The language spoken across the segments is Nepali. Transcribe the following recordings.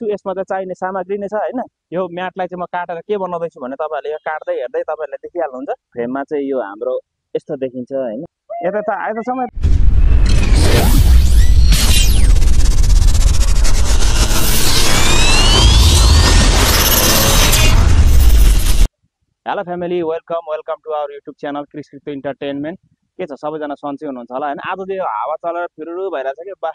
यसमा चाहिँ चाहिने सामग्री नै छ हैन। यो म्याटलाई चाहिँ म काटेर के बनाउँदैछु भने तपाईँहरूले यो काट्दै हेर्दै तपाईँहरूले देखिहाल्नुहुन्छ। फ्रेममा चाहिँ यो हाम्रो यस्तो देखिन्छ हैन। यता त आएकोसम्म hello family, welcome to our YouTube channel Chris crypto entertainment. के छ सबैजना सन्चै हुनुहुन्छ होला हैन। आज चाहिँ हावा चलेर फिरुरु भइरहेछ कि बा।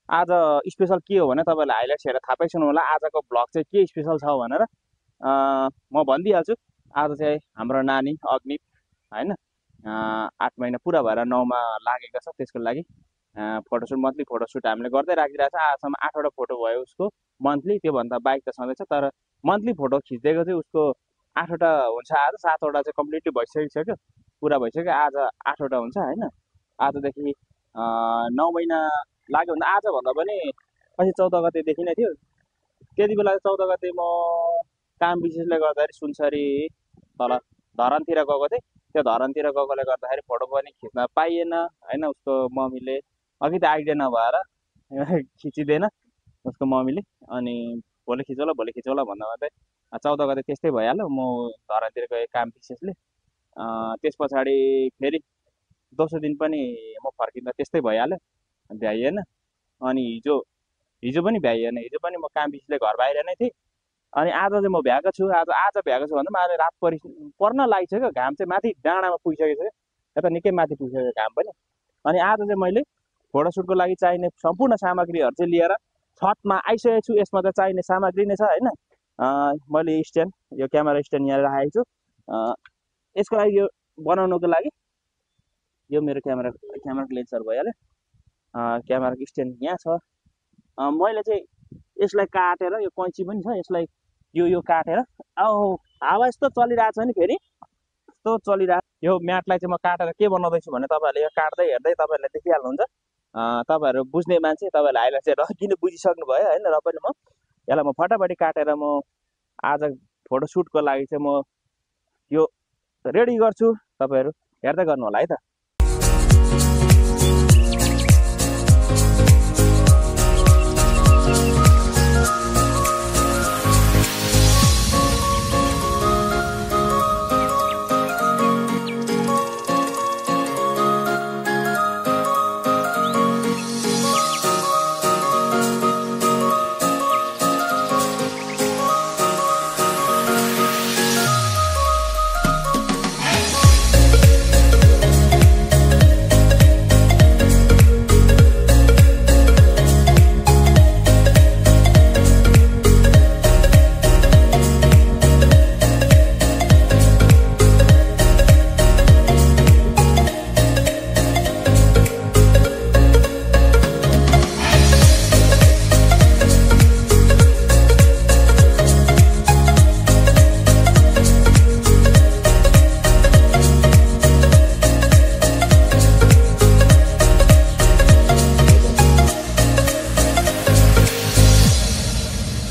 आज स्पेसल के हो भने तपाईँहरूले हाइलाइट्स हेरेर थाहा पाइसक्नु होला आजको ब्लग चाहिँ के स्पेसल छ भनेर। म भनिदिइहाल्छु। आज चाहिँ हाम्रो नानी अग्निप हैन 8 महिना पुरा भएर 9मा लागेको छ। त्यसको लागि फोटोसुट मन्थली फोटोसुट हामीले गर्दै राखिरहेको छ। आजसम्म 8वटा फोटो भयो उसको मन्थली। त्योभन्दा बाइक त छँदैछ, तर मन्थली फोटो खिचिदिएको चाहिँ उसको 8वटा हुन्छ। आज 7वटा चाहिँ कम्प्लिटली भइसकिसक्यो, पुरा भइसक्यो। आज 8वटा हुन्छ हैन। आजदेखि 9 महिना लाग्यो भने आजभन्दा पनि पछि 14 गतेदेखि नै थियो। त्यति बेला 14 गते म काम विशेषले गर्दाखेरि सुनसरी तल धरानतिर गएको थिएँ। त्यो धरानतिर गएकोले गर्दाखेरि फोटो पनि खिच्न पाइएन हैन। उसको मम्मीले अघि त आइडिया नभएर खिचिदिएन उसको मम्मीले। अनि भोलि खिचौला भन्दा मात्रै 14 गते त्यस्तै भइहाल्यो। म धरानतिर गएँ काम विशेषले। त्यस पछाडि फेरि दोस्रो दिन पनि म फर्किँदा त्यस्तै भइहाल्यो, भ्याइएन। अनि हिजो पनि भ्याइएन। हिजो पनि म काम विशेषले घर बाहिर नै थिएँ। अनि आज चाहिँ म भ्याएको छु। आज भ्याएको छु भन्दा पनि अहिले रात पर्न लागिसक्यो। घाम चाहिँ माथि डाँडामा पुगिसकेको छ। यता निकै माथि पुगिसक्यो घाम पनि। अनि आज चाहिँ मैले फोटोसुटको लागि चाहिने सम्पूर्ण सामग्रीहरू चाहिँ लिएर छतमा आइसकेको छु। यसमा चाहिँ चाहिने सामग्री नै छ हैन। मैले स्ट्यान्ड, यो क्यामेरा स्ट्यान्ड यहाँ राखेको छु। यसको लागि यो बनाउनुको लागि यो मेरो क्यामेराको लेन्सहरू भइहाल्यो। क्यामेराको स्ट्यान्ड यहाँ छ। मैले चाहिँ यसलाई काटेर, यो कैँची पनि छ, यसलाई यो काटेर हावा यस्तो चलिरहेछ नि, फेरि यस्तो चलिरहेको। यो म्याटलाई चाहिँ म काटेर के बनाउँदैछु भने तपाईँहरूले यो काट्दै हेर्दै तपाईँहरूले देखिहाल्नुहुन्छ। तपाईँहरू बुझ्ने मान्छे, तपाईँहरूले हाइलाइट चाहिँ किन बुझिसक्नु भयो होइन। र पनि म यसलाई म फटाफटी काटेर म आज फोटोसुटको लागि चाहिँ म यो रेडी गर्छु। तपाईँहरू हेर्दै गर्नु होला है त।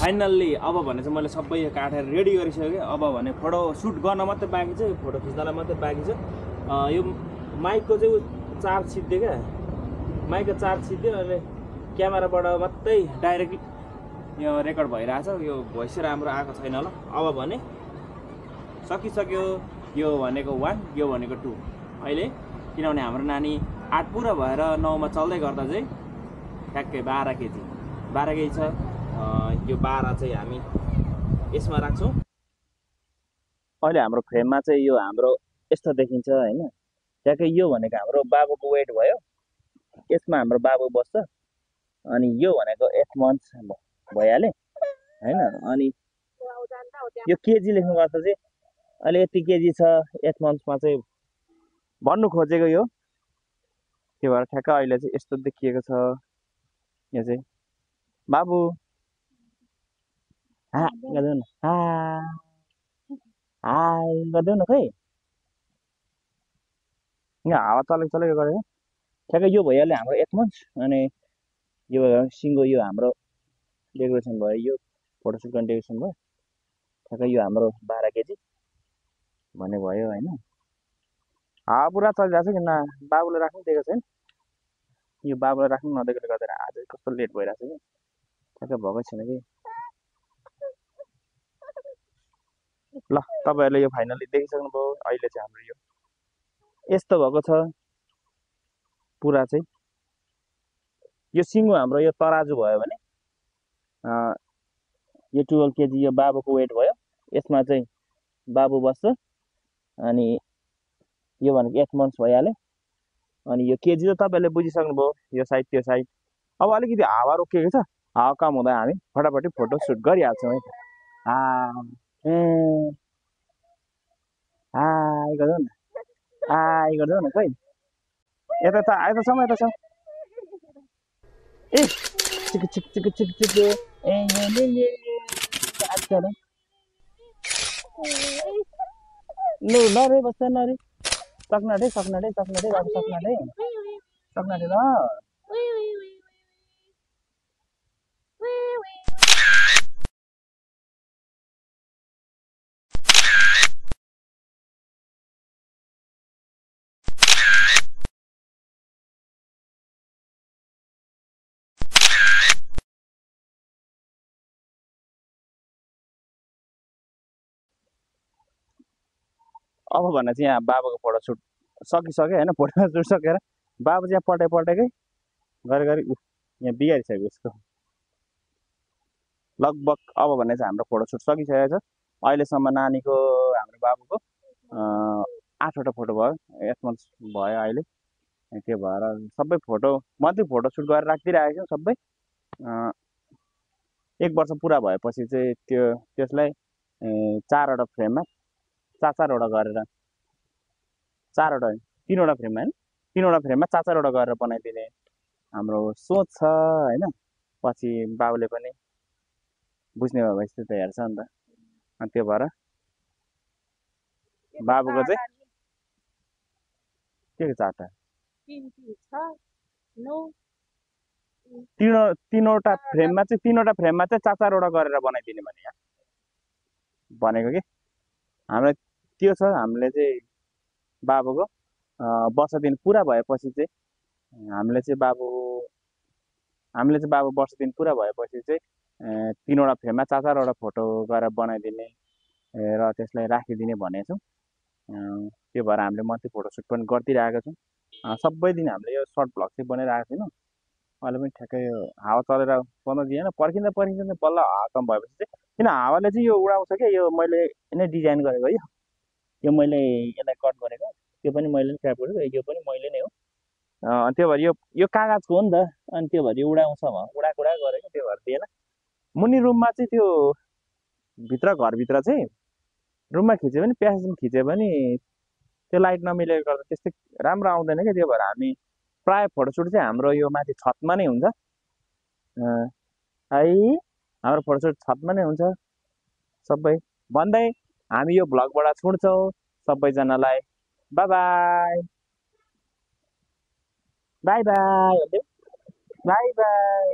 फाइनल्ली अब भने चाहिँ मैले सबै काटेर रेडी गरिसकेँ। अब भने फोटो सुट गर्न मात्रै बाँकी छ, फोटो खिच्नलाई मात्रै बाँकी छ। यो माइकको चाहिँ चार्ज छिद्दियो क्या, माइकको चार्ज छिद्दियो। अहिले क्यामेराबाट मात्रै डाइरेक्ट यो रेकर्ड भइरहेछ। यो भोइस राम्रो आएको छैन होला। अब भने सकिसक्यो। यो भनेको 1, यो भनेको 2 अहिले। किनभने हाम्रो नानी 8 पुरा भएर 9मा चल्दै गर्दा चाहिँ ठ्याक्कै 12 केजी छ। यो 12 चाहिँ हामी यसमा राख्छौँ। अहिले हाम्रो फ्रेममा चाहिँ यो हाम्रो यस्तो देखिन्छ हैन। ठ्याक्कै यो भनेको हाम्रो बाबुको वेट भयो। यसमा हाम्रो बाबु बस्छ। अनि यो भनेको 8 मन्थ्स भइहाल्यो हैन। अनि यो केजी लेख्नुपर्छ चाहिँ अहिले यति केजी छ 8 मन्थ्समा चाहिँ भन्नु खोजेको यो। त्यो भएर ठ्याक्क अहिले चाहिँ यस्तो देखिएको छ। यो चाहिँ बाबु गर्दैन, हाई गर्दैन खै। यहाँ हावा चलेको गरेको ठ्याक्कै यो भइहाल्यो हाम्रो 8 मन्थ्स। अनि यो सिङ्गो यो हाम्रो डेकोरेसन भयो, यो फोटोसुट गर्ने डेकोरेसन भयो। ठ्याक्कै यो हाम्रो 12 केजी भन्ने भयो होइन। हावा पुरा चलिरहेको छ। किन बाबुले राख्नु दिएको छैन। यो बाबुलाई राख्नु नदिएकोले गर्दा आज कस्तो लेट भइरहेको छ कि ठ्याक्कै भएकै छैन कि। ल तपाईँहरूले यो फाइनली देखिसक्नुभयो। अहिले चाहिँ हाम्रो यो यस्तो भएको छ पुरा चाहिँ। यो सिङ्गो हाम्रो यो तराजु भयो भने यो 12 केजी यो बाबुको वेट भयो। यसमा चाहिँ बाबु बस्छ। अनि यो भनेको 8 मन्थ्स भइहाल्यो। अनि यो केजी त तपाईँहरूले बुझिसक्नुभयो, यो साइड त्यो साइड। अब अलिकति हावा रोकिएको छ, हावा कम हुँदा हामी फटाफटी फोटो सुट गरिहाल्छौँ है। हाई गर्छौ न, हाई गर्छौ न, खै यता त यता छौँ, यता छौँ। ए चिक चिक चिक चिक चिक ए अच्छा ल नरे बस्छ नरे सक्ना रे सक्ना रे सक्ना रे बाबु सक्ना रे सक्ना रे ल। अब भने चाहिँ यहाँ बाबाको फोटो सुट सकिसक्यो होइन। फोटो सुट सकेर बाबु चाहिँ पल्टेकै गरे गरी यहाँ बिगारिसक्यो उसको लगभग। अब भने चाहिँ हाम्रो फोटो सुट सकिसकेको छ। अहिलेसम्म नानीको हाम्रो बाबुको 8वटा फोटो भयो, 8 मन्थ्स भयो अहिले। त्यो भएर सबै फोटो मात्रै फोटो सुट गरेर राखिदिइरहेको छौँ सबै। 1 वर्ष पुरा भएपछि चाहिँ त्यसलाई 4वटा फ्रेममा 4-4वटा गरेर 4वटा 3वटा फ्रेममा होइन 3वटा फ्रेममा 4-4वटा गरेर बनाइदिने हाम्रो सोच छ होइन। पछि बाबुले पनि बुझ्ने भयो भएपछि त हेर्छ नि त। अनि त्यो भएर बाबुको चाहिँ के 4टा 3वटा फ्रेममा चाहिँ 4-4वटा गरेर बनाइदिने भने यहाँ भनेको कि हामीलाई त्यो छ। हामीले चाहिँ बाबुको वर्ष दिन पुरा भएपछि चाहिँ हामीले चाहिँ बाबु वर्ष दिन पुरा भएपछि चाहिँ 3वटा फ्रेममा 4-4वटा फोटो गरेर बनाइदिने र त्यसलाई राखिदिने भनेको छौँ। त्यो भएर हामीले मात्रै फोटोसुट पनि गरिदिइरहेको छौँ। सबै दिन हामीले यो सर्ट भ्लग चाहिँ बनाइरहेको छैनौँ। अहिले पनि ठ्याक्कै यो हावा चलेर बन्न दिएन। पर्खिँदा बल्ल हावा कम भएपछि चाहिँ किन हावाले चाहिँ यो उडाउँछ क्या। यो मैले नै डिजाइन गरेको यो मैले यसलाई कट गरेको, त्यो पनि मैले नै ट्याप गरेको, यो पनि मैले नै हो। त्यो भएर यो कागजको हो नि त। अनि त्यो भएर यो उडाउँछ उडाएको गरेको, त्यो भएर दिएन। मुनि रुममा चाहिँ त्यो घरभित्र चाहिँ रुममा खिच्यो भने प्यासेजमा खिच्यो भने त्यो लाइट नमिलेको गर्दा त्यस्तै राम्रो आउँदैन क्या। त्यो भएर हामी प्रायः फोटोसुट चाहिँ हाम्रो यो माथि छतमा नै हुन्छ है। हाम्रो फोटोसुट छतमा नै हुन्छ सबै भन्दै हामी यो भ्लगबाट छुट्छौँ। सबैजनालाई by by by by by by.